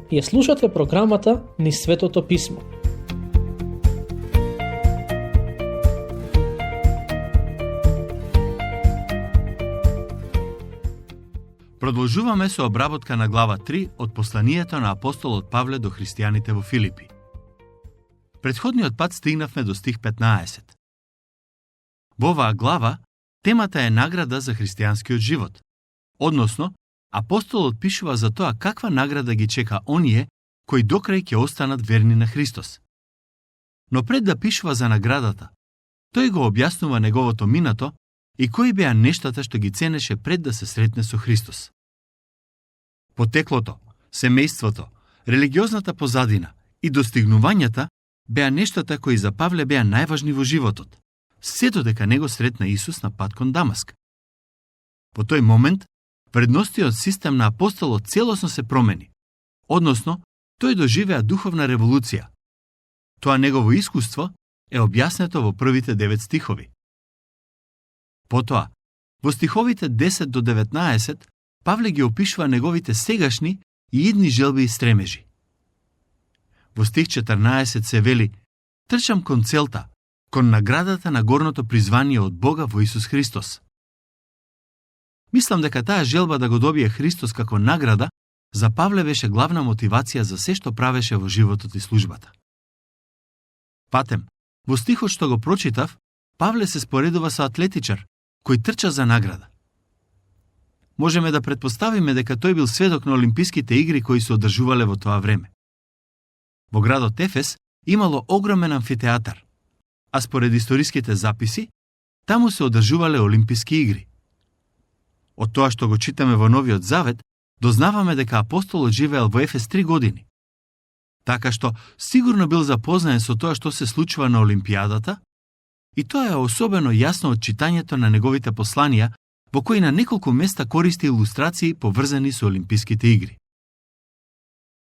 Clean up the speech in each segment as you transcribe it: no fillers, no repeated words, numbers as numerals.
Ја слушате програмата Низ Светото Писмо. Продолжуваме со обработка на глава 3 од посланието на апостолот Павле до христијаните во Филипи. Предходниот пат стигнавме до стих 15. Во оваа глава темата е награда за христијанскиот живот. Односно, апостолот пишува за тоа каква награда ги чека оние кои докрај ќе останат верни на Христос. Но пред да пишува за наградата, тој го објаснува неговото минато и кои беа нештата што ги ценеше пред да се сретне со Христос. Потеклото, семејството, религиозната позадина и достигнувањата беа нештата кои за Павле беа најважни во животот, сето дека него сретна Исус на пат кон Дамаск. Во тој момент, вредностиот систем на апостолот целосно се промени, односно, тој доживеа духовна револуција. Тоа негово искуство е објаснето во првите 9 стихови. Потоа, во стиховите 10 до 19, Павле ги опишува неговите сегашни и идни желби и стремежи. Во стих 14 се вели: трчам кон целта, кон наградата на горното призвание од Бога во Исус Христос. Мислам дека таа желба да го добие Христос како награда за Павле беше главна мотивација за се што правеше во животот и службата. Патем, во стихот што го прочитав, Павле се споредува со атлетичар, кој трча за награда. Можеме да претпоставиме дека тој бил сведок на Олимписките игри кои се одржувале во тоа време. Во градот Ефес имало огромен амфитеатар, а според историските записи, таму се одржувале Олимписки игри. Од тоа што го читаме во Новиот Завет, дознаваме дека апостолот живеел во Ефес 3 години. Така што сигурно бил запознаен со тоа што се случува на Олимпијадата, и тоа е особено јасно од читањето на неговите посланија, во кои на неколку места користи илустрации поврзани со Олимписките игри.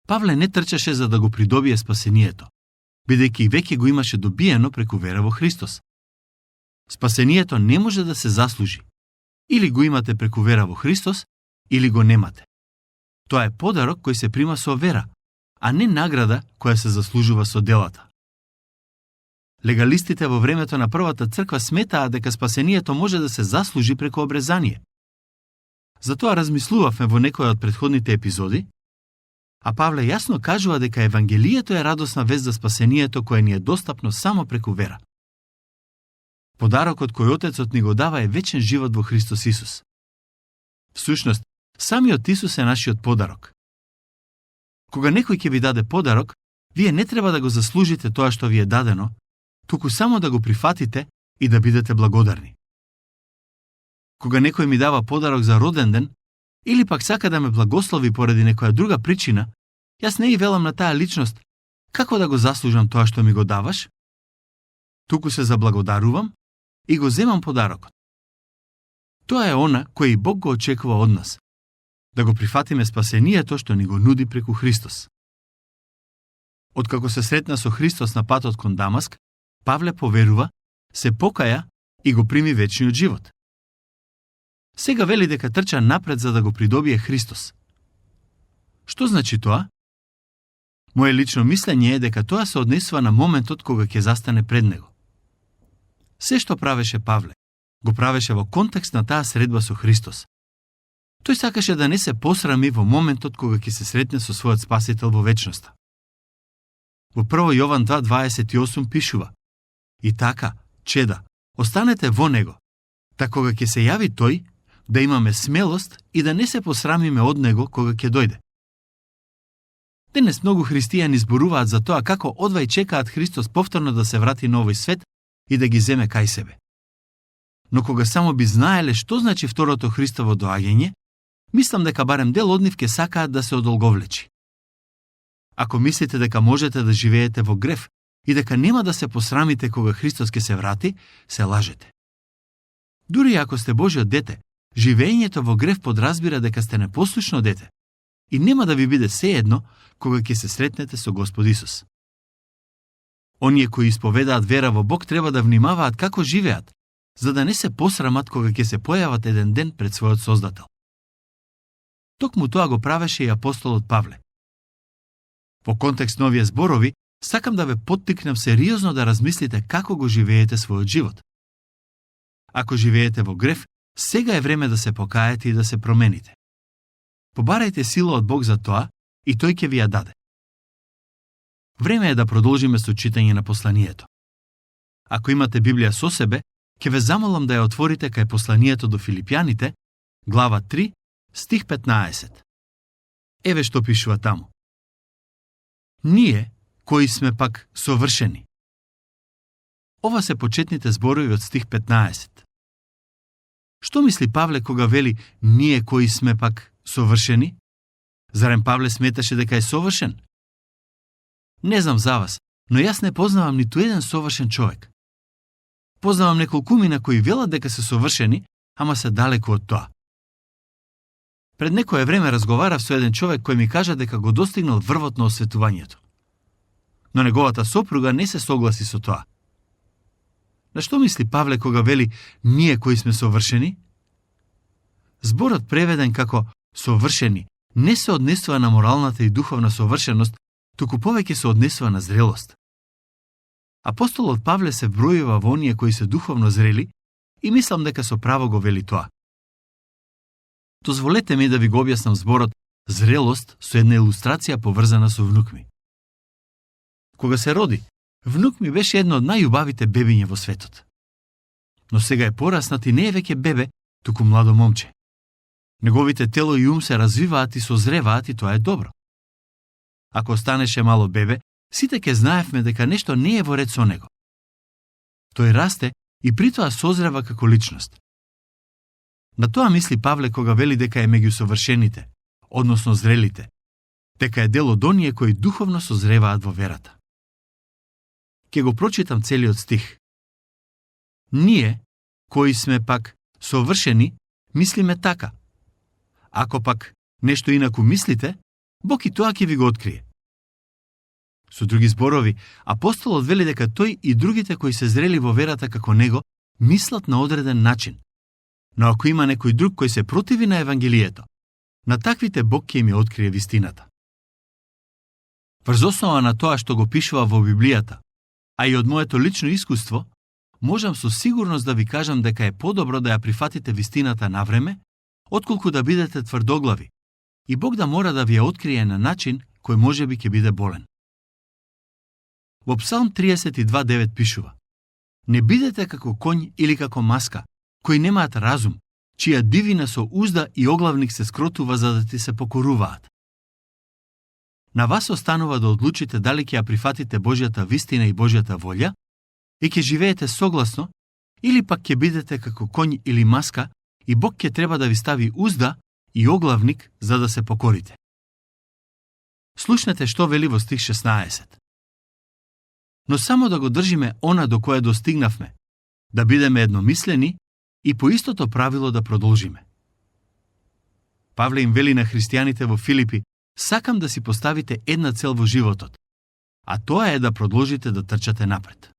Павле не трчаше за да го придобие спасението, бидејќи веќе го имаше добиено преку вера во Христос. Спасението не може да се заслужи. Или го имате преку вера во Христос, или го немате. Тоа е подарок кој се прима со вера, а не награда која се заслужува со делата. Легалистите во времето на првата црква сметаа дека спасението може да се заслужи преку обрезание. Затоа размислувавме во некоја од предходните епизоди, а Павле јасно кажува дека Евангелието е радосна вест за спасението кое ни е достапно само преку вера. Подарокот кој Отецот ни го дава е вечен живот во Христос Исус. Всушност, самиот Исус е нашиот подарок. Кога некој ќе ви даде подарок, вие не треба да го заслужите тоа што ви е дадено, туку само да го прифатите и да бидете благодарни. Кога некој ми дава подарок за роден ден, или пак сака да ме благослови поради некоја друга причина, јас не и велам на таа личност: како да го заслужам тоа што ми го даваш? Туку се заблагодарувам и го земам подарокот. Тоа е она кој и Бог го очекува од нас, да го прифатиме спасението што ни го нуди преку Христос. Откако се сретна со Христос на патот кон Дамаск, Павле поверува, се покаја и го прими вечниот живот. Сега вели дека трча напред за да го придобие Христос. Што значи тоа? Моje лично мислење е дека тоа се однесува на моментот кога ќе застане пред него. Се што правеше Павле, го правеше во контекст на таа средба со Христос. Тој сакаше да не се посрами во моментот кога ќе се сретне со својот Спасител во вечноста. Во 1 Јован 2:28 пишува: и така, чеда, останете во него, така кога ќе се јави тој, да имаме смелост и да не се посрамиме од него кога ќе дојде. Денес многу христијани зборуваат за тоа како одвај чекаат Христос повторно да се врати на овој свет и да ги земе кај себе. Но кога само би знаеле што значи второто Христово доаѓање, мислам дека барем дел од нив ќе сакаат да се одолговлечи. Ако мислите дека можете да живеете во грев и дека нема да се посрамите кога Христос ќе се врати, се лажете. Дури ако сте Божјо дете, живеењето во грев подразбира дека сте непослушно дете и нема да ви биде сеедно кога ќе се сретнете со Господ Исус. Оние кои исповедаат вера во Бог треба да внимаваат како живеат, за да не се посрамат кога ќе се појават еден ден пред својот Создател. Токму тоа го правеше и апостолот Павле. Во контекст на овие зборови, сакам да ве поттикнам сериозно да размислите како го живеете својот живот. Ако живеете во грев, сега е време да се покаете и да се промените. Побарајте сила од Бог за тоа и тој ќе ви ја даде. Време е да продолжиме со читање на посланието. Ако имате Библија со себе, ќе ве замолам да ја отворите кај посланието до Филипјаните, глава 3, стих 15. Еве што пишува таму. Ние, кои сме пак совршени. Ова се почетните зборови од стих 15. Што мисли Павле кога вели ние кои сме пак совршени? Зарем Павле сметаше дека е совршен? Не знам за вас, но јас не познавам ниту еден совршен човек. Познавам неколкумина кои велат дека се совршени, ама се далеку од тоа. Пред некое време разговарав со еден човек кој ми кажа дека го достигнал врвот на осветувањето. Но неговата сопруга не се согласи со тоа. На што мисли Павле кога вели ние кои сме совршени? Зборот преведен како совршени не се однесува на моралната и духовна совршеност, туку повеќе се однесува на зрелост. Апостолот Павле се вбројува во оние кои се духовно зрели и мислам дека со право го вели тоа. Дозволете ми да ви го објаснам зборот зрелост со една илустрација поврзана со внук ми. Кога се роди, внук ми беше едно од најубавите бебиња во светот. Но сега е пораснат и не е веќе бебе, туку младо момче. Неговите тело и ум се развиваат и созреваат и тоа е добро. Ако останеше мало бебе, сите ќе знаевме дека нешто не е во ред со него. Тој расте и притоа созрева како личност. На тоа мисли Павле кога вели дека е меѓу совршените, односно зрелите, дека е дел од оние кои духовно созреваат во верата. Ке го прочитам целиот стих. Ние, кои сме пак совршени, мислиме така. Ако пак нешто инаку мислите, Бог и тоа ќе ви го открие. Со други зборови, апостолот вели дека тој и другите кои се зрели во верата како него, мислат на одреден начин. Но ако има некој друг кој се противи на Евангелието, на таквите Бог ќе им ја открие вистината. Врз основа на тоа што го пишува во Библијата, а и од моето лично искуство, можам со сигурност да ви кажам дека е подобро да ја прифатите вистината на време, отколку да бидете тврдоглави, и Бог да мора да ви ја открие на начин кој можеби ќе биде болен. Во Псалм 32:9 пишува: Не бидете како конј или како маска, кои немаат разум, чија дивина со узда и оглавник се скротува за да ти се покоруваат. На вас останува да одлучите дали ќе ја прифатите Божјата вистина и Божјата волја и ќе живеете согласно, или пак ќе бидете како конј или маска и Бог ќе треба да ви стави узда и оглавник за да се покорите. Слушнете што вели во стих 16. Но само да го држиме она до кое достигнавме, да бидеме едномислени и по истото правило да продолжиме. Павле им вели на христијаните во Филипи: сакам да си поставите една цел во животот, а тоа е да продолжите да трчате напред.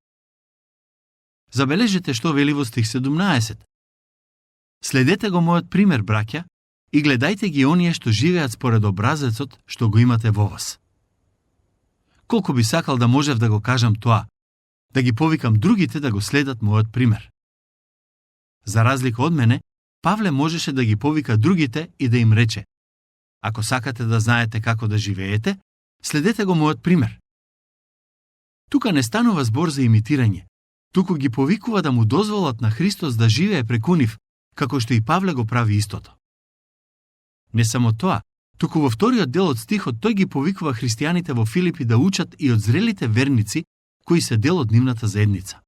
Забележете што вели во стих 17. Следете го мојот пример, браќа, и гледајте ги оние што живеат според образецот што го имате во вас. Колку би сакал да можев да го кажам тоа, да ги повикам другите да го следат мојот пример. За разлика од мене, Павле можеше да ги повика другите и да им рече: ако сакате да знаете како да живеете, следете го мојот пример. Тука не станува збор за имитирање, туку ги повикува да му дозволат на Христос да живее преку нив, како што и Павле го прави истото. Не само тоа, туку во вториот дел од стихот тој ги повикува христијаните во Филипи да учат и од зрелите верници кои се дел од нивната заедница.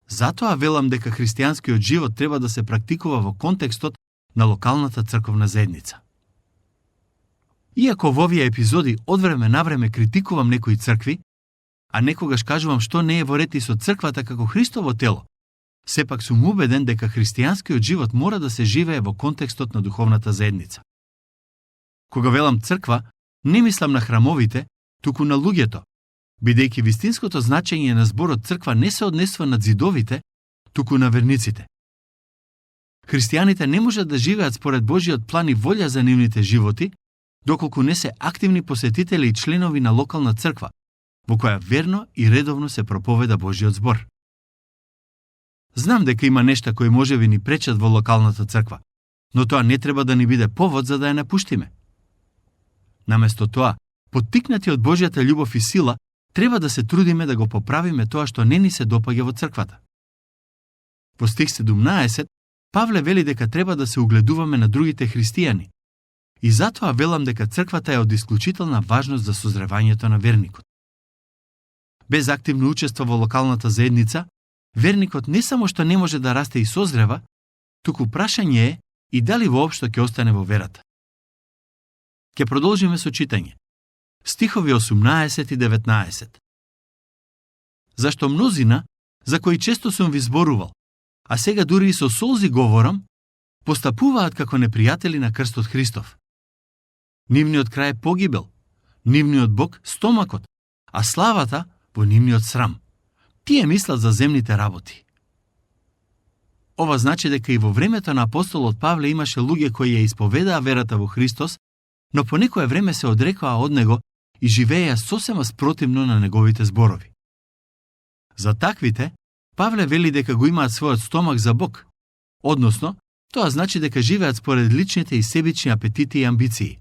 Затоа велам дека христијанскиот живот треба да се практикува во контекстот на локалната црковна заедница. Иако во овие епизоди од време на време критикувам некои цркви, а некогаш кажувам што не е во ред и со црквата како Христово тело, сепак сум убеден дека христијанскиот живот мора да се живее во контекстот на духовната заедница. Кога велам црква, не мислам на храмовите, туку на луѓето, бидејќи вистинското значење на зборот црква не се однесува на зидовите, туку на верниците. Христијаните не можат да живеат според Божиот план и волја за нивните животи, доколку не се активни посетители и членови на локална црква, во која верно и редовно се проповеда Божиот збор. Знам дека има нешта кои можеби ни пречат во локалната црква, но тоа не треба да ни биде повод за да ја напуштиме. Наместо тоа, поттикнати од Божјата љубов и сила, треба да се трудиме да го поправиме тоа што не ни се допаѓа во црквата. Во стих 17, Павле вели дека треба да се угледуваме на другите христијани. И затоа велам дека црквата е од исклучителна важност за созревањето на верникот. Без активно учество во локалната заедница, верникот не само што не може да расте и созрева, туку прашање е и дали воопшто ќе остане во верата. Ќе продолжиме со читање. Стихови 18 и 19. Зашто мнозина, за кои често сум ви зборувал, а сега дури и со солзи говорам, постапуваат како непријатели на крстот Христов. Нивниот крај е погибел, нивниот Бог стомакот, а славата во нивниот срам. Тие мислат за земните работи. Ова значи дека и во времето на апостолот Павле имаше луѓе кои ја исповедаа верата во Христос, но по некое време се одрекоа од него и живееа сосема спротивно на неговите зборови. За таквите, Павле вели дека го имаат својот стомак за Бог, односно, тоа значи дека живеат според личните и себични апетити и амбиции.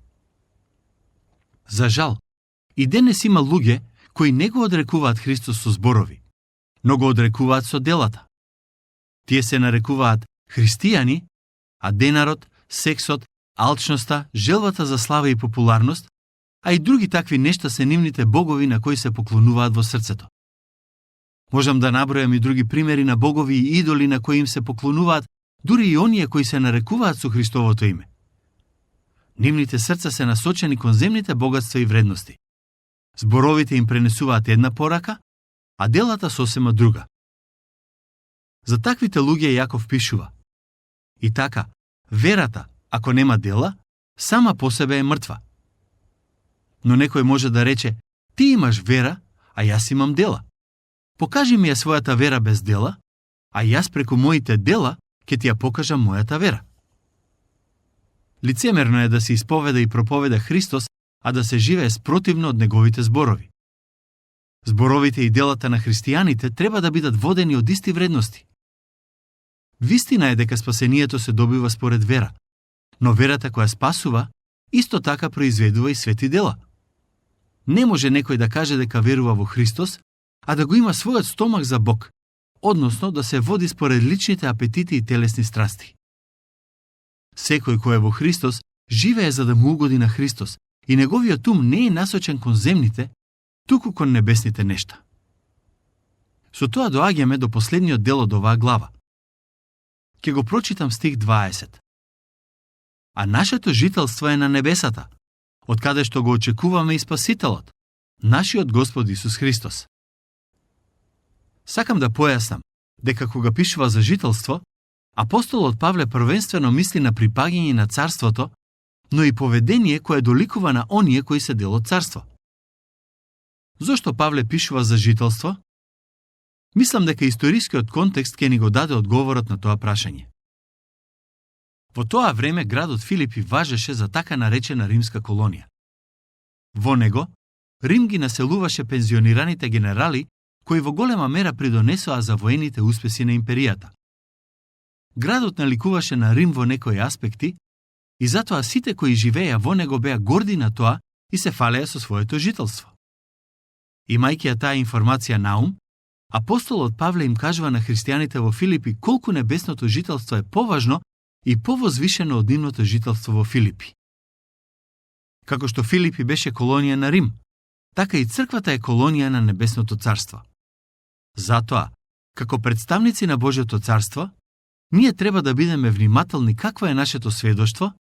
За жал, и денес има луѓе кои не го одрекуваат Христос со зборови, но го одрекуваат со делата. Тие се нарекуваат христијани, а денарот, сексот, алчноста, желбата за слава и популарност, а и други такви нешта се нивните богови на кои се поклонуваат во срцето. Можам да набројам и други примери на богови и идоли на кои им се поклонуваат, дури и оние кои се нарекуваат со Христовото име. Нивните срца се насочени кон земните богатства и вредности. Зборовите им пренесуваат една порака, а делата сосема друга. За таквите луѓе Јаков пишува: и така, верата, ако нема дела, сама по себе е мртва. Но некој може да рече: ти имаш вера, а јас имам дела. Покажи ми ја својата вера без дела, а јас преку моите дела ќе ти ја покажам мојата вера. Лицемерно е да се исповеда и проповеда Христос, а да се живее спротивно од неговите зборови. Зборовите и делата на христијаните треба да бидат водени од исти вредности. Вистина е дека спасението се добива според вера, но верата која спасува, исто така произведува и свети дела. Не може некој да каже дека верува во Христос, а да го има својот стомак за Бог, односно да се води според личните апетити и телесни страсти. Секој кој е во Христос живее за да му угоди на Христос и неговиот ум не е насочен кон земните, туку кон небесните нешта. Со тоа доаѓаме до последниот дел од оваа глава. Ке го прочитам стих 20. А нашето жителство е на небесата, од каде што го очекуваме и Спасителот, нашиот Господ Исус Христос. Сакам да појаснам дека кога пишува за жителство, апостолот Павле првенствено мисли на припаѓање на царството, но и поведение кое доликува на оние кои се дел од царство. Зошто Павле пишува за жителство? Мислам дека историскиот контекст ќе ни го даде одговорот на тоа прашање. Во тоа време градот Филипи важеше за така наречена римска колонија. Во него, Рим ги населуваше пензионираните генерали, кои во голема мера придонесоа за воените успеси на империјата. Градот наликуваше на Рим во некои аспекти, и затоа сите кои живееа во него беа горди на тоа и се фалеа со своето жителство. Имајќи ја таа информација на ум, апостолот Павле им кажува на христијаните во Филипи колку небесното жителство е поважно и повозвишено од нивното жителство во Филипи. Како што Филипи беше колонија на Рим, така и црквата е колонија на небесното царство. Затоа, како представници на Божјото царство, ние треба да бидеме внимателни какво е нашето сведоштво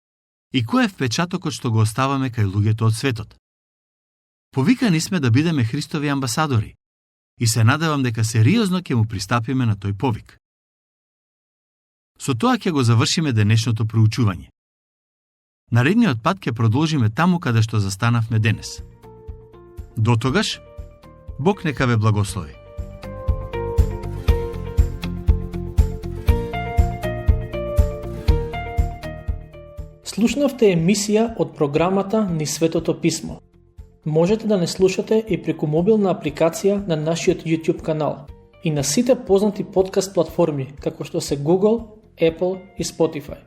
и кој е впечатокот што го оставаме кај луѓето од светот. Повикани сме да бидеме Христови амбасадори и се надевам дека сериозно ќе му пристапиме на тој повик. Со тоа ќе го завршиме денешното проучување. Наредниот пат ќе продолжиме таму каде што застанавме денес. До тогаш, Бог нека ве благослови. Слушнавте емисија од програмата Низ Светото Писмо. Можете да не слушате и преку мобилна апликација на нашиот YouTube канал и на сите познати подкаст платформи, како што се Google, Apple и Spotify.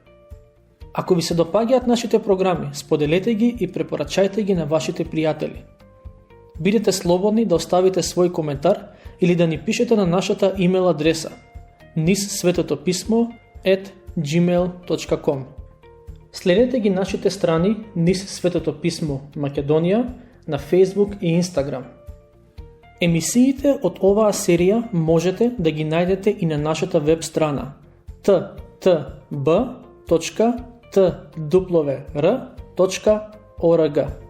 Ако ви се допаѓаат нашите програми, споделете ги и препорачајте ги на вашите пријатели. Бидете слободни да оставите свој коментар или да ни пишете на нашата имейл адреса nizsvetotopismo@gmail.com. Следете ги нашите страни Низ Светото Писмо Македонија на Facebook и Instagram. Емисиите од оваа серија можете да ги најдете и на нашата веб страна ttb.twr.org.